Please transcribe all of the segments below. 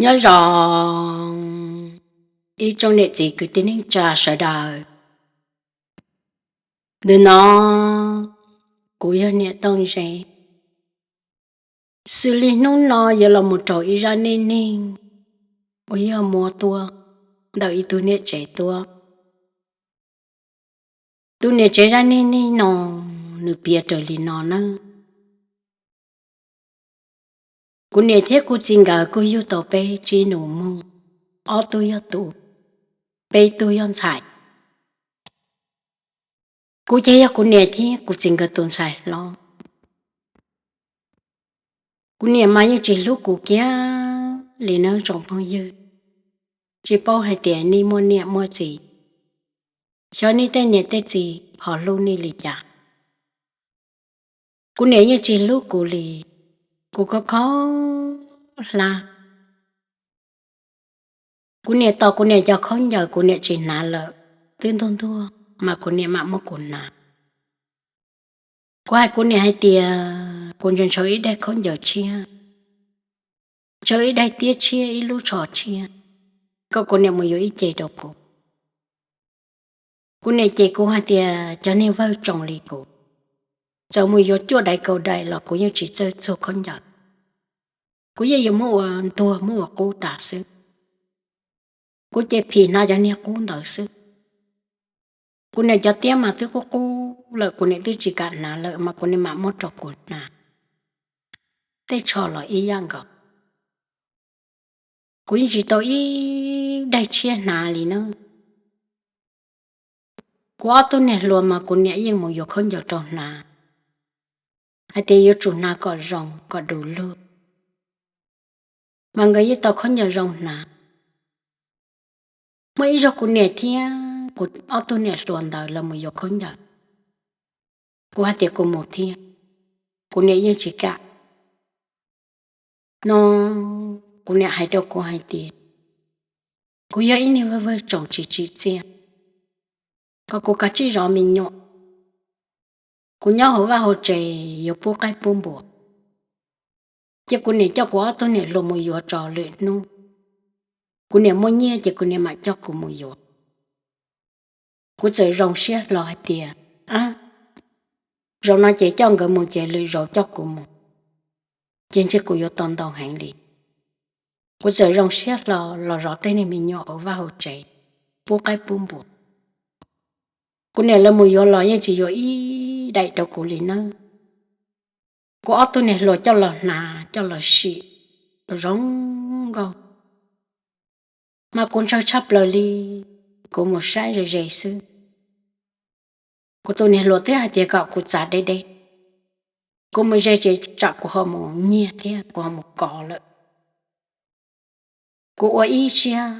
Nyob zoo ib tsoom niam txiv kwv tij neej tsa sawv daws. Ntawm no kuv yog niam Tooj Ze, xws li hnub no yuav los mus rau ib zaj neej neeg uas yog muab tuaj ntawm ib tug niam tsev tuaj. Tus niam tsev zaj neej neeg no nws piav raws li no nawb. Kuv niam thiab kuv txiv nkawd kuj yug tau peb tsib nus muag, ob tug yog tub, peb tug yog ntxhais. Kuv ces yog kuv niam thiab kuv txiv nkawd tus ntxhais hlob. Kuv niam mas yeej tsis hlub kuv kiag li nawb tsoom phooj ywg, tsis paub hais tias nej muaj niam muaj txiv, xyov nej tej niam tej txiv ho hlub nej li cas. Kuv niam yeej tsis hlub kuv li, kuv khob khob hlab. Kuv niam tos kuv niam cov khaub ncaws kuv niam tsis hnav lawm, twb ntuag ntuag mas kuv niam mam muab kuv hnav. Kuv hais kuv niam hais tias kuv ntshaw ntshaw ib daim khaub ncaws tshiab, ntshaw ib daim tiab tshiab, ib lub tsho tshiab, kom kuv niam mus yuav ib ce rau kuv. Kuv niam ces kuv hais tias cov niag vawg tsoom li kuv, txawm mus yuav cuaj daim kaum daim los kuv yeej tsis txawj txuag khaub ncaws. Kuv yeej yuav muab ua ntuag muab ua qub tas xwb. Kuv ces phim hnav cov niag qub ntawd xwb. Kuv niam cov tiab mas twb qub qub lawm, kuv niam twb tsis kam hnav lawm mas kuv niam mam muab rau kuv hnav. Tej tsho los ib yam nkaus. Kuv yeej tsis tau ib daim tshiab hnav li na. Kuv ob tug niam hluas mas kuv niam yeej mus yuav khaub ncaws rau hnav, hais tias yuav tsum hnav kom zoo kom du lug, mas nkawd yeej tau khaub ncaws zoo hnav. Muaj ib zaug kuv niam thiab kuv ob tug niam hluas ntawd lawv mus yuav khaub ncaws, kuv hais tias kuv mus thiab, kuv niam yeej tsis kam. No kuv niam hais rau kuv hais tias, kuv yog ib niag vawg vawg tsoom tsis tsim txiaj, kom kuv kav tsij zov me nyuam. Kuv nyob hauv vaj hauv tsev yuav pub qaib pub npua, ces kuv niam coj kuv ob tug niam hluas mus yuav tso lwm hnub. Kuv niam muaj nyiaj ces kuv niam mam coj kuv mus yuav. Kuv txawm zoo siab hlo hais tias, a, zaum no ces coj nkawd mus ces lwm zaus coj kuv mus, ces ntshe kuv yuav tau ntau heev li. Kuv txawm zoo siab hlo los zov tej niag me nyuam hauv vaj hauv tsev, pub qaib pub npua. Kuv niam lawv mus yuav los yeej tsis yuav ib daim rau kuv li nawb. Kuv ob tug niam hluas coj los hnav coj los sim, zoo nkauj, mas kuv ntshaw tshaj plaws li. Kuv mus saib ze ze xwb, kuv tus niam hluas twb hais tias kom kuv txav deb deb. Kuv mus ze ces tsam kuv ho mus nyiag thiab kuv ho mus kov lawm. Kuv ua ib siab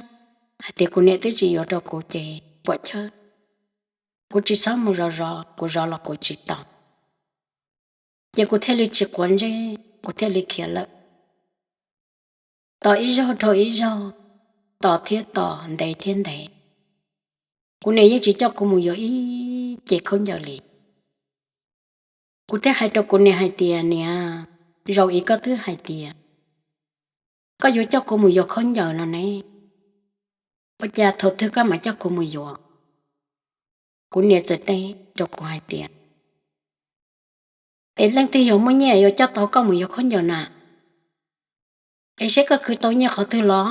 hais tias kuv niam twb tsis yuav rau kuv ces puam chawj, kuv tsis txhob mus zov zov, kuv zov los kuv tsis tau. Ces kuv thiaj li tsis quav ntsej, kuv thiaj li khiav lawm. Tos ib zaug dhau ib zaug, tos thiab tos, ntev thiab ntev, kuv niam yeej tsis coj kuv mus yuav ib ce khaub ncaws li. Kuv thiaj hais rau kuv niam hais tias, niam, zaum ib koj twb hais tias koj yuav coj kuv mus yuav khaub ncaws no ne, ua cas thaum twg koj mam coj kuv mus yuav? Kuv niam txawm teb rau kuv hais tias, es leej twg yog muaj nyiaj yuav coj tau koj mus yuav khaub ncaws na? Es seb koj khwv tau nyiaj qhov twg los,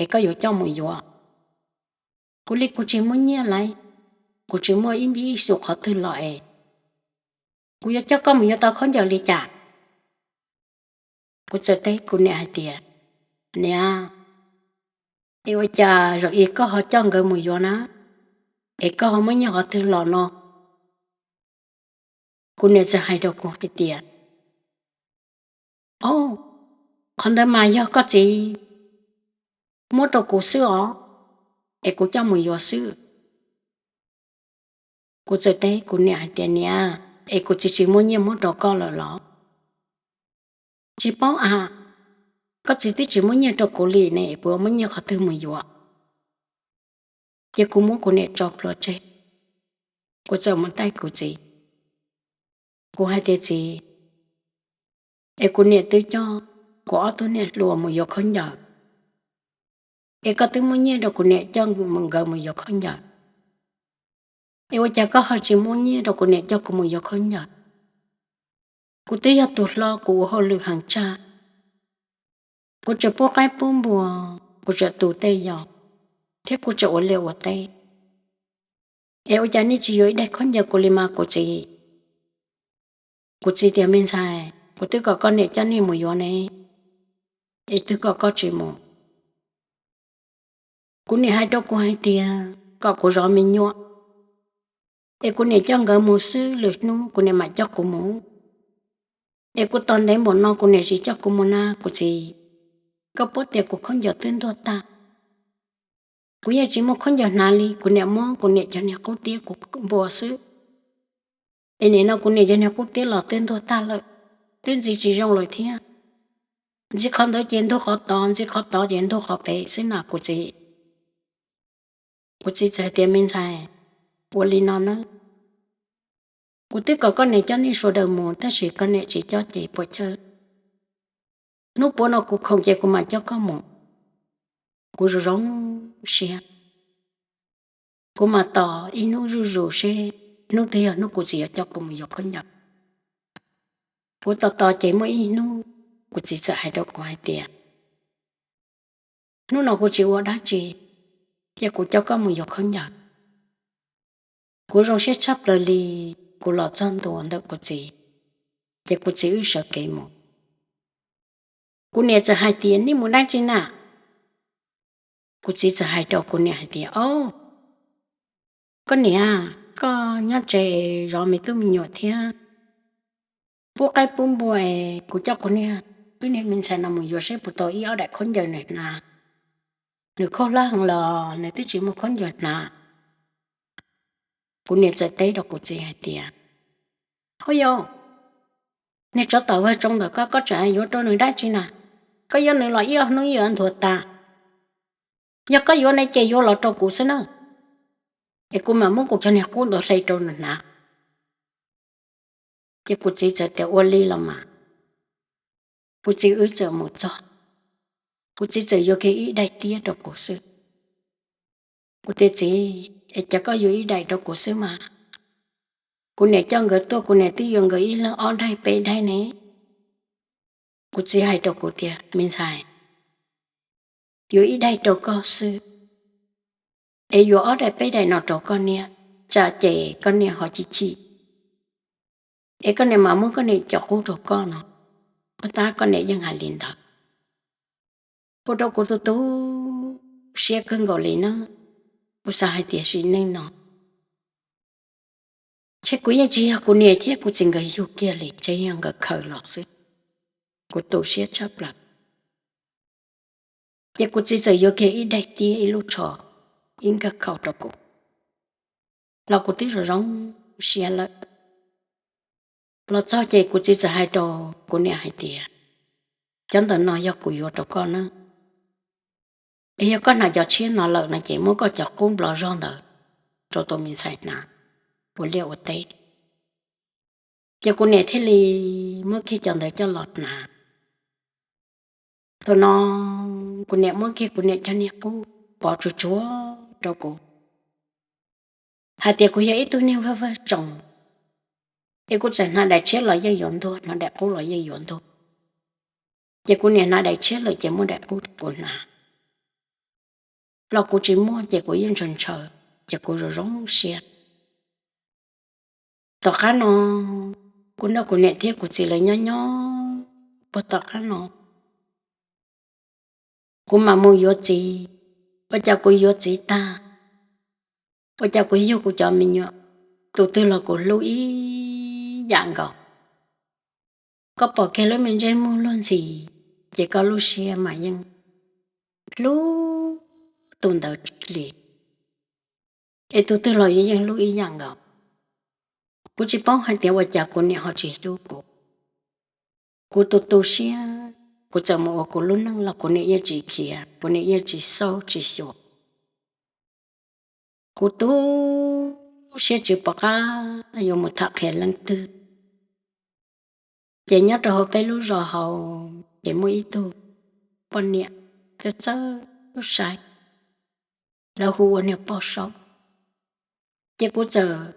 es koj yuav coj mus yuav? Kuv li kuv tsis muaj nyiaj lauj, kuv tsis muaj ib npib ib xu qhov twg los es kuv yuav coj koj mus yuav tau khaub ncaws li cas? Kuv txawm teb kuv niam hais tias, niam, es ua cas zaum ib koj ho coj nkawd mus yuav na, es koj ho muaj nyiaj qhov twg los no? Kuv niam txawm hais rau kuv hais tias, o, qhov ntawd mas yog koj txiv muab rau kuv xwb os, es kuv coj mus yuav xwb. Kuv txawm teb kuv niam hais tias, niam, es kuv txiv tsis muaj nyiaj muab rau koj lawm los? Tsis paub a, koj txiv twb tsis muab nyiaj rau kuv li ne, es kuv muab nyiaj qhov twg mus yuav? Ces kuv muab kuv niam tso plhuav tseg, kuv txawm mus taij kuv txiv. Kuv hais tias, txiv, es kuv niam twb coj kuv ob tug niam hluas mus yuav khaub ncaws, es koj twb muab nyiaj rau kuv niam coj nkawd mus yuav khaub ncaws, es ua cas koj ho tsis muab nyiaj rau kuv niam coj kuv mus yuav khaub ncaws? Kuv twb yog tus hlob, kuv ua hauj lwm heev tshaj, kuv tseem pub qaib pub npua, kuv tseem tu tej yau, thiab kuv tseem ua liaj ua teb, es ua cas nej tsis yuav ib daim khaub ncaws kuv li mas kuv txiv? Kuv txiv tias, Me ntxhais, kuv twb kom koj niam coj nej mus yuav ne, es twb kom koj tsis mus. Kuv niam hais rau kuv hais tias kom kuv zov me nyuam, es kuv niam coj nkawd mus xwb, lwm hnub kuv niam mam coj kuv mus. Es kuv tos ntev npaum no kuv niam tsis coj kuv mus na kuv txiv, koj paub tias kuv khaub ncaws twb ntuag tag. Kuv yeej tsis muaj khaub ncaws hnav li, kuv niam muab kuv niam cov niag qub tiab kuv npua xwb. Es nim no kuv niam cov niag qub tiab los twb ntuag tag lawm, twb ntxiv tsis zoo lawm thiab. Ntxiv qhov ntawd ces ntug qhov tod, ntxiv qhov tod ces ntug qhov pem xwb na kuv txiv. Kuv txiv txawm hais tias, Me ntxhais, ua li no nawb, kuv twb kom koj niam coj nej sawv daws mus tab sis koj niam tsis coj ces puas chawj, hnub puav no kuv khoom ces kuv mam coj koj mus. Kuv zoo zoo siab, kuv mam tos ib hnub zuj zus seb hnub twg yog hnub kuv txiv yuav coj kuv mus yuav khaub ncaws. Kuv tos tos ces muaj ib hnub kuv txiv txawm hais rau kuv hais tias, Hnub no kuv tsis ua dab tsi, ces kuv coj koj mus yuav khaub ncaws. Kuv zoo siab tshaj plaws li, kuv los txog ntua ntawm kuv txiv, ces kuv txiv wb sawv kev mus. Kuv niam txawm hais tias, Nej mus dab tsi na? Kuv txiv txawm hais rau kuv niam hais tias, Au, koj niam, koj nyob tsev zov me tub me nyuam thiab pub qaib pub npua es kuv coj kuv niag, wb niag me ntxhais no mus yuav seb puas tau ib ob daim khaub ncaws nws hnav. Nws khaub hlab heev los nws twb tsis muaj khaub ncaws hnav. Kuv niam txawm teb rau kuv txiv hais tias, Hauj yau, niag tsov tom vag tsoo ntawm koj, koj tseem yuav rau nws dab tsi na? Koj yuav nws los ib ob hnub yuav nthuav tas. Yog koj yuav ne ces yuav los rau kuv xwb na, es kuv mam muab kuv cov niag qub ntawd hle rau nws hnav. Ces kuv txiv txawm tias, Ua li los mas. Kuv txiv wb txawm mus txog, kuv txiv txawm yuav kiag ib daim tiab rau kuv xwb. Kuv tias, Txiv, es cas koj yuav ib daim rau kuv xwb mas? Kuv niam coj nkawd tuaj, kuv niam twb yuav nkawd ib leeg ob daim peb daim ne. Kuv txiv hais rau kuv tias, Me ntxhais, yuav ib daim rau koj xwb, es yuav ob daim peb daim no rau koj niam, tsam ces koj niam ho chim chim, es koj niam mam muab koj niam cov qub rau koj no. Puag ta koj niam yeej hais li ntawd, ua rau kuv tu tu siab kawg nkaus li na. Kuv xav hais tias sim neej no ntshe kuv yeej tsis yog kuv niam thiab kuv txiv nkawd yug kiag li, ntshe yog nkawd khaws los xwb. Kuv tu siab tshaj plaws. Ces kuv txiv txawm yuav kiag ib daim tiab, ib lub tsho, ib nkawg khau rau kuv, los kuv twb zoo zoo siab lawm. Los txog ces kuv txiv txawm hais rau kuv niam hais tias, Cov ntawm no yog kuv yuav rau koj na, es yog koj hnav cov tshiab no lawm no ces muab koj cov qub nplov zog ntawd rau tus me ntxhais hnav ua liaj ua teb. Ces kuv niam thiaj li muab kiag cov ntawd coj los hnav. Thaum no kuv niam muab kiag kuv niam cov niag qub pov tsuag tsuag rau kuv, hais tias kuv yog ib tug niag vag vag tsoo, es kuv txawm hnav daim tshiab los yeej yuav ntuag, hnav daim qub los yeej yuav ntuag. Ces kuv niam hnav daim tshiab lawm ces muab daim qub rau kuv hnav, los kuv tsis muaj ces kuv yeej ntshaw ntshaw, ces kuv zoo zoo siab. Tom qab no kuv nrog kuv niam thiab kuv txiv lawv nyob nyob puag tom qab no, kuv mam mus yuav txiv. Ua cas kuv yuav txiv tag, ua cas kuv yug kuv cov me nyuam, tus twg los kuv hlub ib yam nkaus. Koj pom kiag lub me ntsej muag luag ntxhi, ces koj lub siab mas yeej hlub tus ntawd li, es tus twg los yuav yeej hlub ib yam nkaus. Kuv tsis paub hais tias ua cas kuv niam ho tsis hlub kuv. Kuv tu tu siab, kuv txawm mus ua kuv lub neej los kuv niam yeej tsis khiav, kuv niam yeej tsis xauj tsis xyuas. Kuv tu siab tsis pom qab yuav mus tham qhia leej twg. Ces nyob rau hauv peb lub zos hauv, ces muaj ib tug poj niam txawj txawj saib, lawv hu ua niag Poj Saub. Ces kuv txawm,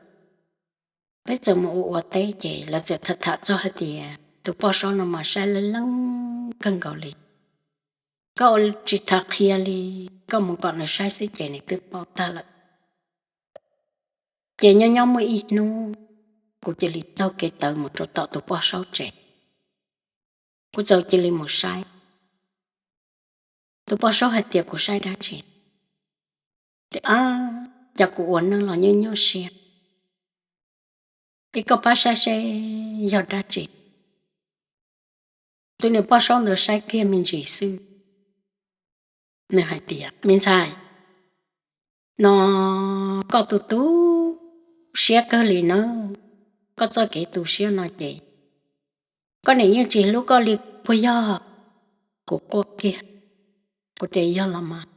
peb txawm mus ua ua teb ces lawv txawm tham tham txog hais tias tus Poj Saub no mas saib leej leej kawg nkaus li. Koj ua tsis tas qhia li, koj mus kom nws saib xwb ces nws twb paub tag lawm. Ces nyob nyob muaj ib hnub, kuv cia li taug kev tawv mus rau tom tus Poj Saub tsev. Kuv txawm cia li mus saib. Tus Poj Saub hais tias kuv saib dab tsi? Tias, Ab, cas kuv ua neej los nyuaj nyuaj siab, es koj pab saib seb yog dab tsi? Tus niam Poj Saub ntawd saib kiag me ntsis xwb, nws hais tias, Me ntxhais, no koj tu tu siab kawg li nawb. Koj txoj kev tu siab no ces koj niam yeej tsis hlub koj li puas yog? Kuv quaj kiag, kuv tias, Yog los mas.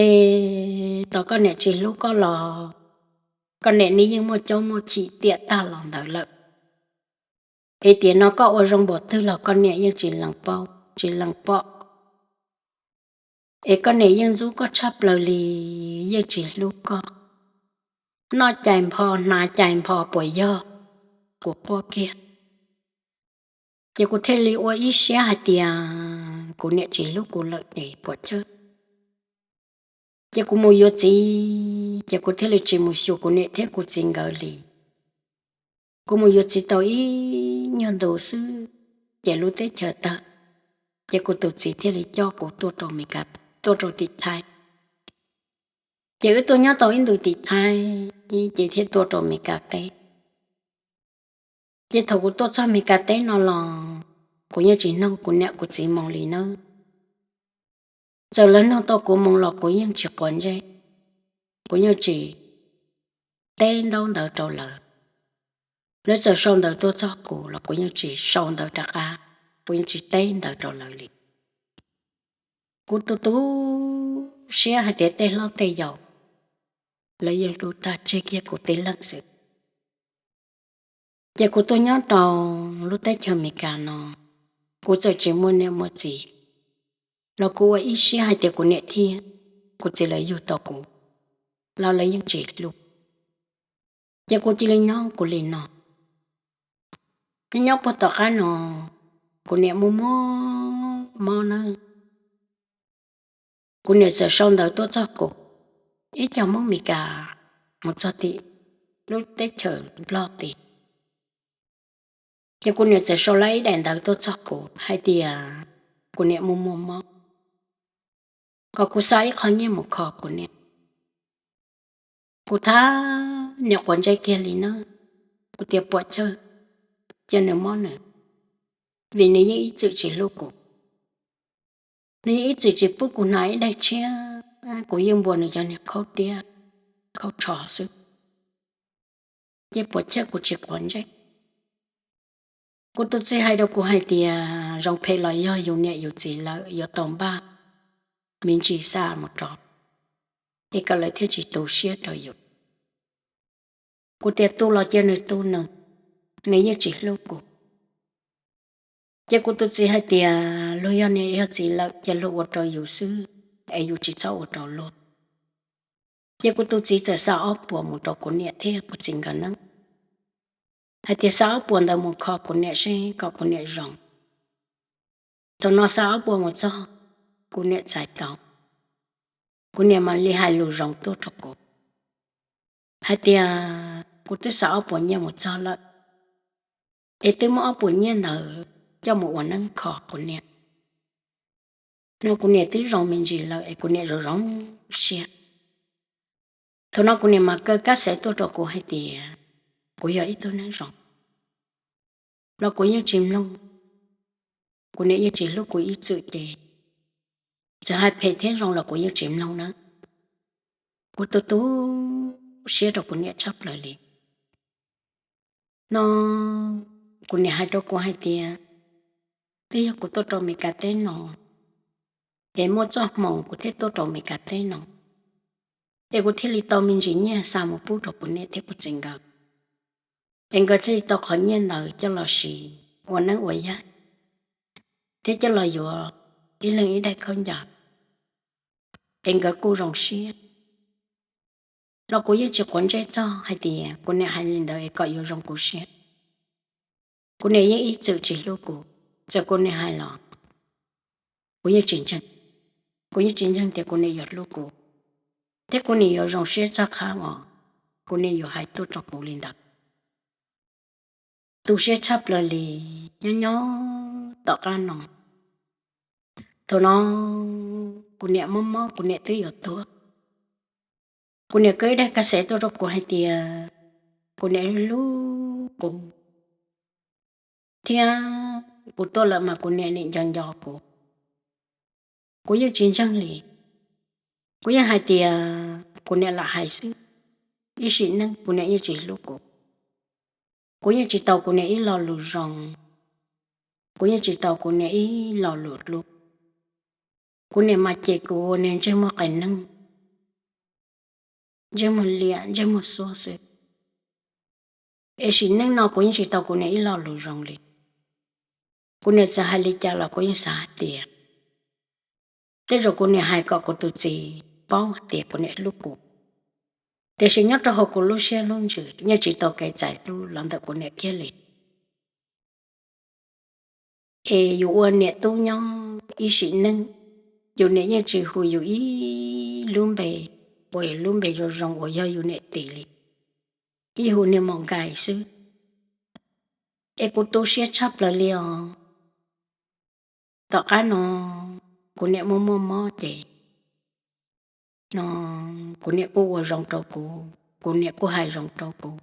Es tos koj niam tsis hlub koj los koj niam nws yeej muaj coob muaj chim tiam tag los ntawd lawm. Es tiam no koj ua zoo npaum twg los koj niam yeej tsis lees paub tsis lees pom. Es koj niam yeej ntxub koj tshaj plaws li, yeej tsis hlub koj, noj cais npho hnav cais npho puas yog? Kuv quaj kiag. Ces kuv thiaj li ua ib siab hais tias kuv niam tsis hlub kuv lawm ces puas chawj. Ces kuv mus yuav txiv, ces kuv thiaj li tsis mus xyuas kuv niam thiab kuv txiv nkawd li. Kuv mus yuav txiv tau ib nyuag ntu xwb, ces lub teb chaws tawg, ces kuv tus txiv thiaj li coj kuv tuaj rau Mes Kas, tuaj rau tim Thaib. Ces wb tuaj nyob tau ib ntu tim Thaib, ces thiaj tuaj rau Mes Kas teb. Ces thaum kuv tuaj txog Mes Kas teb no los kuv yeej tsis noog kuv niam kuv txiv moo li nawb. Txawm lawv noog tau kuv moo los kuv yeej tsis quav ntsej, kuv yeej tsis teb ntaub ntawv rau lawv. Lawv txawm sau ntawv tuaj txog kuv los kuv yeej tsis sau ntawv rov qab, kuv yeej tsis teb ntawv rau lawv li. Kuv tu tu siab hais tias tej hlob tej yau lawv yeej hlub tag tseg kiag kuv tib leeg xwb. Ces kuv tuaj nyob rau lub teb chaws Mes Kas no, kuv txawm tsis muaj niam muaj txiv, los kuv ua ib siab hais tias kuv niam thiab kuv txiv lawv yug tau kuv, los lawv yeej tsis hlub. Ces kuv cia li nyob kuv li no. Nyob nyob puag tom qab no, kuv niam muaj muaj mob nawb. Kuv niam txawm sau ntawv tuaj txog kuv, ib co Hmoob Mes Kas mus txog tim lub teb chaws Nplog tid. Ces kuv niam txawm sau lawv ib daim ntawv tuaj txog kuv hais tias kuv niam muaj muaj mob, kom kuv xa ib qho nyiaj mus kho kuv niam. Kuv thab niam quav ntsej kiag li nawb. Kuv tias puam chawj, cia nws mob nws, vim nws yeej ib txwm tsis hlub kuv. Nws yeej ib txwm tsis pub kuv hnav ib daig tshiab, kuv yeej npuab nws cov niag khaub tiab khaub tsho xwb. Ces puam chawj kuv tsis quav ntsej. Kuv tus txiv hais rau kuv hais tias zoo phem los yog yus niam yus txiv lawm yuav tau npaj me ntsis xa mus rau, es kom lawv thiaj tsis tu siab rau yus. Kuv tias tu los cia nws tu nws, nws yeej tsis hlub kuv. Ces kuv tus txiv hais tias luag yog niam yog txiv lawm ces luag ua rau yus xwb, es yus tsis txhob ua rau luag. Ces kuv tus txiv txawm xa ob puas mus rau kuv niam thiab kuv txiv nkawd nawb, hais tias xa ob puas ntawd mus kho kuv niam seb kom kuv niam zoo. Thaum no xa ob puas mus txog, kuv niam txais tau, kuv niam mam li hais lus zoo tuaj rau kuv hais tias kuv twb xa ob puas nyiaj mus txog lawm, es twb muab ob puas nyiaj ntawd coj mus ua neeb kho kuv niam. No kuv niam twb zoo me ntsis lawm es kuv niam zoo zoo siab. Thaum no kuv niam mas kaw kab xev tuaj rau kuv hais tias kuv yog ib tug neeg zoo, los kuv yeej tsis mloog. Kuv niam yeej tsis hlub kuv ib txwm ces txawm hais phem thiab zoo los kuv yeej tsis mloog nawb. Kuv tu tu siab rau kuv niam tshaj plaws li. No kuv niam hais rau kuv hais tias twb yog kuv tuaj rau Mes Kas teb no, es muaj txoj hmoo kuv thiaj tuaj rau Mes Kas teb no, es kuv thiaj li tau me ntsis nyiaj xa mus pub rau kuv niam thiab kuv txiv nkawd, es nkawd thiaj li tau qhov nyiaj ntawd coj los siv ua neeb ua yaig. thiab coj los yuav ib leeg ib daim khaub ncaws, es nkawd kuj zoo siab. Los kuv yeej tsis quav ntsej txog hais tias kuv niam hais li ntawd es kom yuav zoo kuv siab. Kuv niam yeej ib txwm tsis hlub kuv, txawm kuv niam hais los kuv yeej tsis ntseeg. Kuv yeej tsis ntseeg tias kuv niam yuav hlub kuv, thiab kuv niam yuav zoo siab txog qhov uas kuv niam yuav hais tuaj rau kuv li ntawd. Tu siab tshaj plaws li. Nyob nyob tom qab no, thaum no kuv niam mob mob, kuv niam twb yuav tuag. Kuv niam kawb ib daim kaj xev tuaj rau kuv hais tias kuv niam hlub kuv, thiab kuv tuaj lawm mas kuv niam nim nco nco kuv. Kuv yeej tsis ntseeg li. Kuv yeej hais tias kuv niam lam hais xwb, ib sim neej kuv niam yeej tsis hlub kuv. Kuv yeej tsis tau kuv niam ib lo lus zoo, kuv yeej tsis tau kuv niam ib lo lus hlub. Kuv niam mas cem kuv ua niag ntsej muag qai neeg, ntsej muag liam, ntsej muag xuab xwb. Es sim neej no kuv yeej tsis tau kuv niam ib lo lus zoo li. Kuv niam txawm hais li cas los kuv yeej xav hais tias tej zaum kuv niam hais kom kuv tus txiv paub hais tias kuv niam hlub kuv, tiam sis nyob rau hauv kuv lub siab lub ntsws yeej tsis tau kev txais hlub los ntawm kuv niam kiag li. Es yus ua niam tub nyob ib sim neej, yus niam yeej tsis hu yus ib lub npe uas yog lub npe zoo zoo uas yog yus niam tis li, yeej hu niag maum nkais xwb. Es kuv tu siab tshaj plaws li os. Tom qab no kuv niam muaj muaj mob ces no kuv niam kuj ua zoo rau kuv, kuv niam kuj hais zoo rau kuv.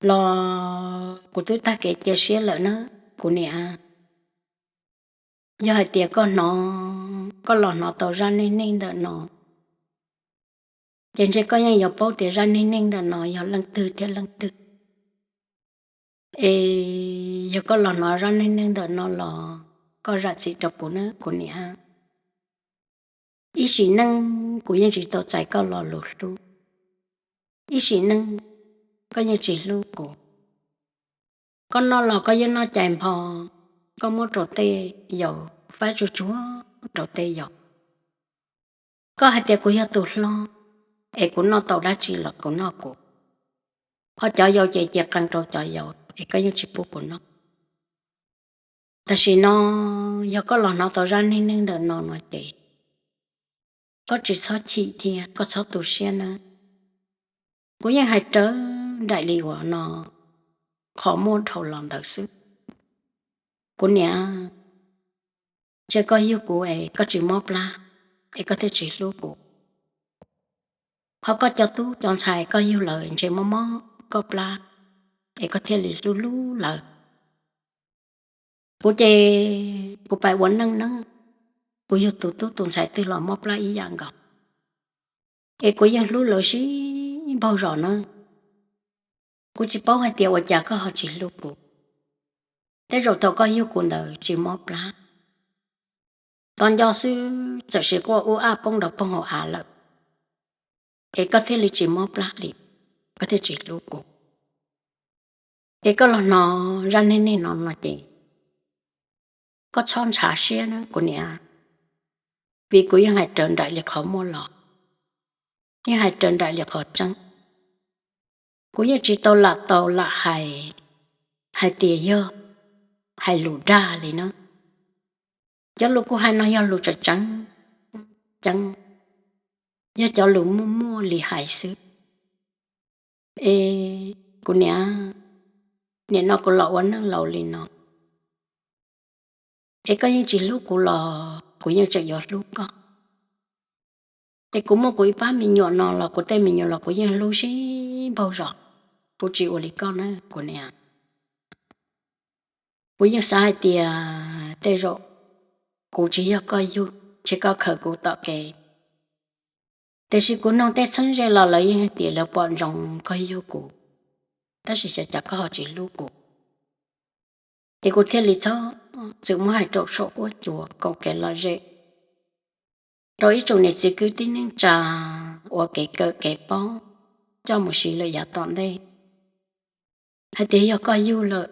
Los kuv twb tag kev cia siab lawm na, kuv niam. Yog hais tias koj hnov, koj los hnov tau zaj neej neeg ntawm no, ces ntshe koj yeej yuav paub tias zaj neej neeg ntawm no yog leej twg thiab leej twg. Es yog koj los hnov zaj neej neeg ntawm no los koj zam txim rau kuv na kuv niam. Ib sim neej kuv yeej tsis tau txais koj lo lus hlub. Ib sim neej koj yeej tsis hlub kuv. Koj noj los koj yeej noj cais npho, koj muab rau tej yaus, faib tsuag tsuag rau tej yaus. Koj hais tias kuv yog tus hlob, es kuv noj tau dab tsi los kuv noj kuv. Ho cov yaus ces cia qee rau cov yaus es koj yeej tsis pub kuv noj. Tam sim no yog koj los hnov tau zaj neej neeg ntawm no no ces koj tsis txhob chim thiab koj txhob tu siab nawb. Kuv yeej hais raws nraim li uas no qhov muaj dhau los ntawd xwb. Kuv niam, ntshe koj yug kuv es koj tsis mob plab, es koj thiaj tsis hlub kuv. Ho koj cov tub cov ntxhais koj yug lawm ntshe mob mob koj plab, es koj thiaj li hlub hlub lawv. Kuv ces kuv pais ua neej neeb, kuv yug tus tub tus ntxhais twg los mob plab ib yam nkaus, es kuv yeej hlub lawv sib npaug zos na. Kuv tsis paub hais tias ua cas koj ho tsis hlub kuv. Tej zaum thaum koj yug kuv ntawd tsis mob plab, tos nco xwb txawm sis quaj ub ab poob nrov poog hauv av lawm, es koj thiaj li tsis mob plab li, koj thiaj tsis hlub kuv. Es koj los hnov zaj neej neeg no no ces koj txhob ntshav siab na kuv niam, vim kuv yeej hais raws nraim li qhov muaj los, yeej hais raws nraim li qhov tseeb. Kuv yeej tsis tau lam tau lam hais, hais tias yog hais lus dag li na. Cov lus kuv hais no yog lus tseem tseeb, ceeb, yog cov lus muaj muaj li hais xwb. Es kuv niam, nim no kuv los ua neej laus li no, es koj yeej tsis hlub kuv los kuv yeej tseem yuav hlub koj. Es kuv muaj kuv ib pab me nyuam no los kuv tej me nyuam los kuv yeej hlub sib npaug zos, kuv tsis ua li koj na kuv niam. Kuv yeej xav hais tias tej zaum kuv tsis yog koj yug, ntshe koj khaws kuv tom kev. Tiam sis kuv noog tej txheeb ze los lawv yeej hais tias lawv pom ntsoov koj yug kuv, tab sis xyov cas koj ho tsis hlub kuv. Ces kuv thiaj li txhob txwm muab hais rau saum huab cua koom kev lom zem rau ib tsoom niam txiv kwv tij neej tsa ua kev kawm kev paub coj mus siv lawm yav tom ntej. Hais tias yog koj yug lawm,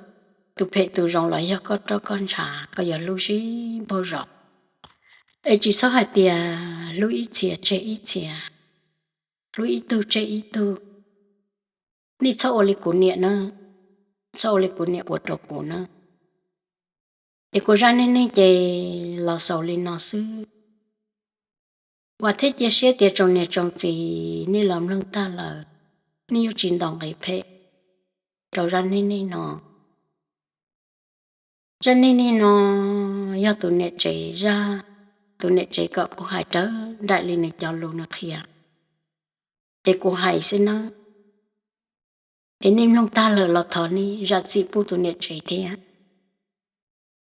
tus phem tus zoo los yog koj roj koj ntshav, koj yuav hlub sib npaug zos. Es tsis txhob hais tias hlub ib txhia tseg ib txhia, hlub ib tug tseg ib tug. Nej txhob ua li kuv niam na, txhob ua li kuv niam ua rau kuv na. Es kuv zaj neej neeg ces los xaus li no xwb. Vam thiab cia siab tias tsoom niam tsoom txiv nej los mloog tag lawm, nej yuav tsis ntaus nqi phem rau zaj neej neeg no. Zaj neej neeg no yog tus niam tsev zaj, tus niam tsev kom kuv hais raws nraim li nws cov lus nws qhia, es kuv hais xwb nawb. Es nej mloog tag lawm los thov nej zam txim pub tus niam tsev thiab.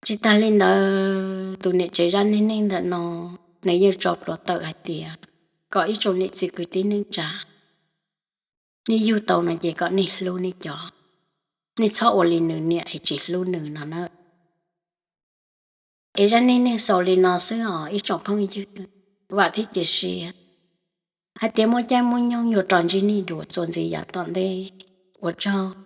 Tsis tas li ntawd, tus niam tsev zaj neej neeg ntawm no, nws yeej tso plhuav tawm hais tias kom ib tsoom niam txiv kwv tij neej tsa, nej yug tau no ces kom nej hlub nej cov, nej txhob ua li nws niam es tsis hlub nws no na. Es zaj neej neeg xaus li no xwb os ib tsoom phooj ywg, vam thiab cia siab hais tias muaj caij muaj nyoog yuav rov ntsib nej dua txuas ntxiv yav tom ntej. Ua tsaug.